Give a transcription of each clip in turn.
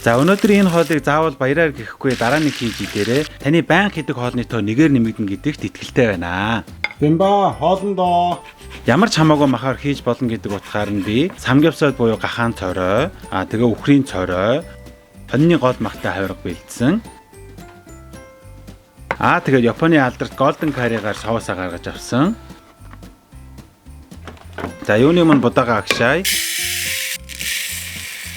За, өнөөдөр энэ хоолыг заавал баяраар гэхгүй, дараа нь хийж идээрэй. Таны байнга хийдэг хоолны тоо нэгээр нэмэгдэнэ гэдэгт итгэлтэй байна. Бимба, хоолондоо. Ямар ч хамаагүй махаар хийж болно гэдэг утгаар нь би самгевсод буюу гахаан цорой, тэгээ үхрийн цорой, хоньны гол махтай хавирга бэлдсэн. Тэгээд Японы алдарт Golden Curry-гаар соусаа гаргаж авсан. За, юуны өмнө будаага агшаая.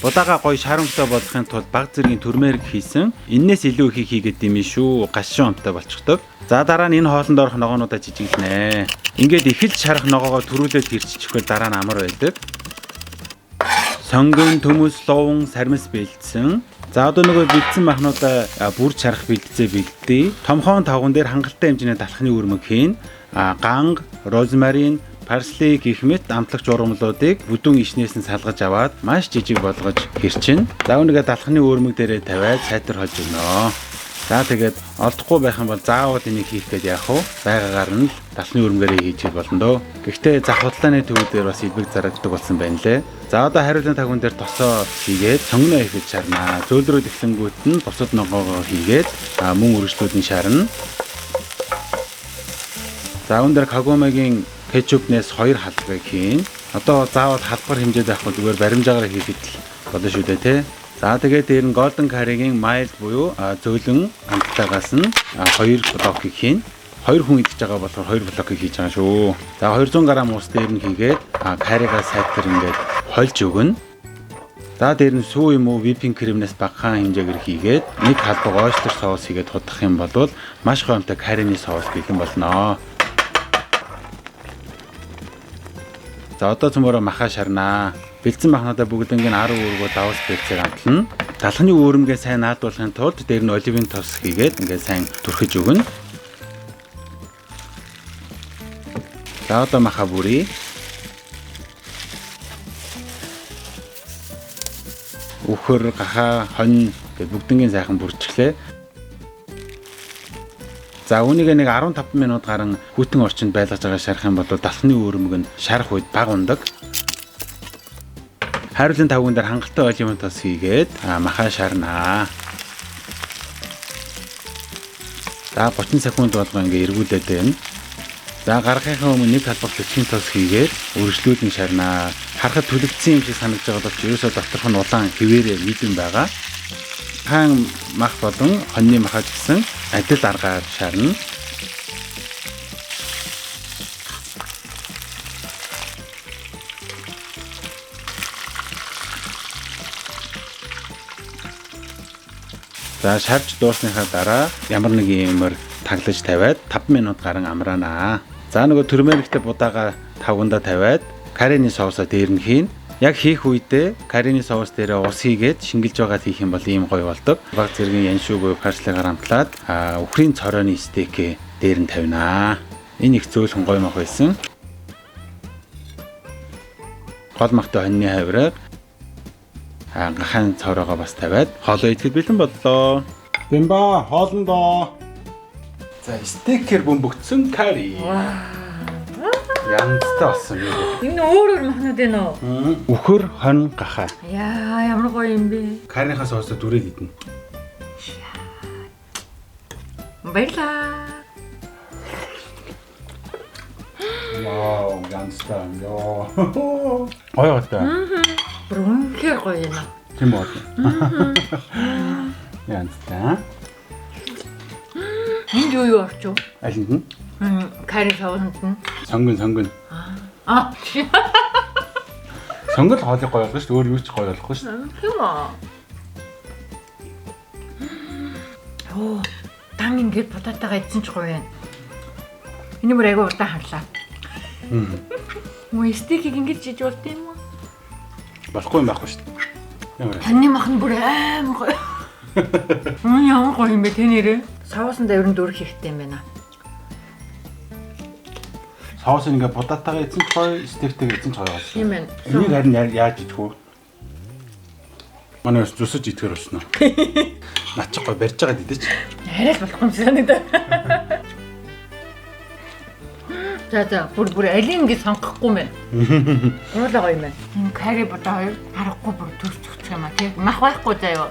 Будаага гоё шарамжтай болгохын тулд баг зэргийн turmeric хийсэн. Эннээс илүү их хийгээд юм шүү. Гашуун амттай болчихдог. За, дараа нь энэ хоолнд орох ногоонуудаа жижиглэнэ. Ингээд эхэлж шарах ногоогоо түрүүлээд хэрччихвэл дараа нь амар байдаг. Сонгон, төмөс, луван, сармис бэлдсэн. За, одоо нөгөө бэлдсэн махнуудаа бүр чарах бэлдцээ бэлдээ. Томхон тавган дээр хангалттай хэмжээний талхны үрмэг хийн. Ганг, розмарин, парсли гэх мэт амтлагч ургамлуудыг бүдүүн ишнээс нь салгаж аваад маш жижиг болгож хэрчинэ. За, үүнийгээ талхны үрмэг дээрээ тавиад сайтар холж өгнө. За, тэгээд олдохгүй байх юм бол заавал энийг хийх гээд яах вэ? Байгаагаар нь л талхны үрмгээрээ хийж болно дөө. Гэхдээ зах худалдааны төв дээр бас элбэг зарагддаг болсон байна лээ. За, одоо хариулын тагван дээр тосоо хийгээд сонгоноо эхэлж шарнаа. Зөөлрөөд эхлэнгүүт нь бусад ногоогоо хийгээд мөн үргэлжлүүд нь шарна. За, үүн дээр кагомагийн кетчупнээс 2 халбагыг хийн. Одоо заавал халбар хэмжээд байхгүй, зүгээр баримжаагаар хийхэд л болно шүү дээ, тэ. За, тэгээд дээр нь Golden Curry-гийн mild буюу зөөлөн амттайгаас нь 2 блокийг хийн. 2 хүн идэж байгаа болохоор 2 блокийг хийж байгаа шүү. За, 200 г ус дээр нь хийгээд карригаа сайтар ингээд хольж өгнө. За, дээр нь сүү юм уу whipping cream-нээс багахан хэмжээгээр хийгээд нэг халбаг oyster sauce хийгээд худах юм бол маш гоё амттай каррины соус бэлэн болно. За, одоо цөмөрөө махаа шарнаа. Бэлдсэн махнуудаа бүгднийг 10 өргөө давс бэлцээр амтлана. Талхны үүрмгээ сайн наадуулахын тулд дээр нь оливын тос хийгээд ингээд сайн түрхэж өгнө. За, одоо махаа бүрье. Үхэр, гахаа, хонь гэд бүгднийг сайхан бүрчглээ. За, үүнийг нэг 15 минут гарan хүйтэн орчинд байлгаж байгаа шарах юм бол далхны үүрмэг нь шарах үед баг ундаг. Хайруулын тавган дээр хангалттай оливын тос хийгээд махаа шарнаа. За, 30 секунд болгон ингээ эргүүлээд байна. За, гаргахынхаа өмнө нэг талбар түлхийн тос хийгээд үргэлжлүүлэн шарнаа. Харахад түлэгдсэн юм шиг санагдаж байгаа боловч ерөөсөө доторх нь улаан хэвээрээ мэдэн байгаа. Хаан мах болон хоньны махаж гэсэн адил аргаар шарна. За, шарж дуусныхаа дараа ямар нэг юмар таглаж тавиад 5 минут гарan амраанаа. За, нөгөө turmeric тэй будаага тавгандаа тавиад каррины соусаа дээр нь хийн. Яг хийх үедээ каррины соус дээрээ ус хийгээд шингэлж байгаад хийх юм бол ийм гоё болдог. Баг зэргийн яншуу буюу parsley гаар амтлаад үхрийн цоройны стейкээ дээр нь тавина. Энэ их зөөлхөн гоё мах байсан. Гол махтай хоньны хавраар гахаан цоройгоо бас тавиад хоолоо идэхэд бэлэн боллоо. Бимба, хоолондоо. За, стейкээр бөмбөгдсөн карри. Янзтай болсон юм. Энэ өөр өөр махнууд ээ нөө. Үхэр, хонь, гахаа. Яа, ямар гоё юм бэ. Карриныхаа соусоо дүрээд идэнэ. Баярлаа. Вау, янзтай. Йоо. Гоё готой. Бүр үнэхээр гоё юм аа. Тийм үү? Янзтай. Энд юу юу орчих вэ? Алинд нь? Карри соусанд нь. Сонгон, сонгон. Аа. Сонгон л хоолыг гоё болгоно шүү дээ. Өөр юу ч гоё болохгүй шүү дээ. Тийм үү? Оо, дан ингээд будатайгаа идсэн ч гоё юм. Энэ бүр айгүй удаан харлаа. Мөн стейкийг ингэж жиж болд юм уу? Болохгүй юм байхгүй шүү дээ. Ямар. Таны мах нь бүр амар гоё. Мөн ямар гоё юм бэ тэ нэрээ? Соусанд ер нь дөрөх хэрэгтэй юм байна. Соус ингээ будатайгаа идсэн ч гоё, стейктэйгээ идсэн ч гоё болсон. Тийм байна. Энийг харин яаж идэх вэ? Манай бас зүсэж идэхэр болсон уу? Над чи гоё барьж байгаад идэж. Арай л болохгүй юм санагдаа. За за бүр бүр алийг ингэ сонгохгүй мэн. Гурлаа гоё юм байна. Энэ карри будаа хоёр харахгүй бүр төрчих юм а тий. Мах байхгүй заяа.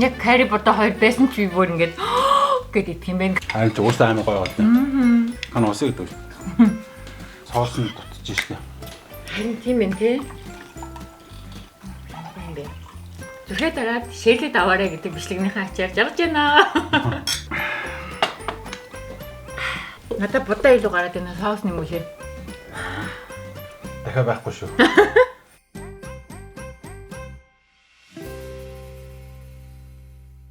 Яг карри будаа хоёр байсан ч би бүр ингэж гэд идэх юм байна. Харин ч уусаа амар гоё болно. Хана уусаа гэдэг. Соус нь дутж штэ. Харин тийм ээ тий. Юм бэ. Зүрхээ дараад шэрлэд аваарай гэдэг бичлэгнийхээ ачаар жаргаж байна. Надад будаа илүү гараад байна соус нэмүүлээ. Дахиад байхгүй шүү.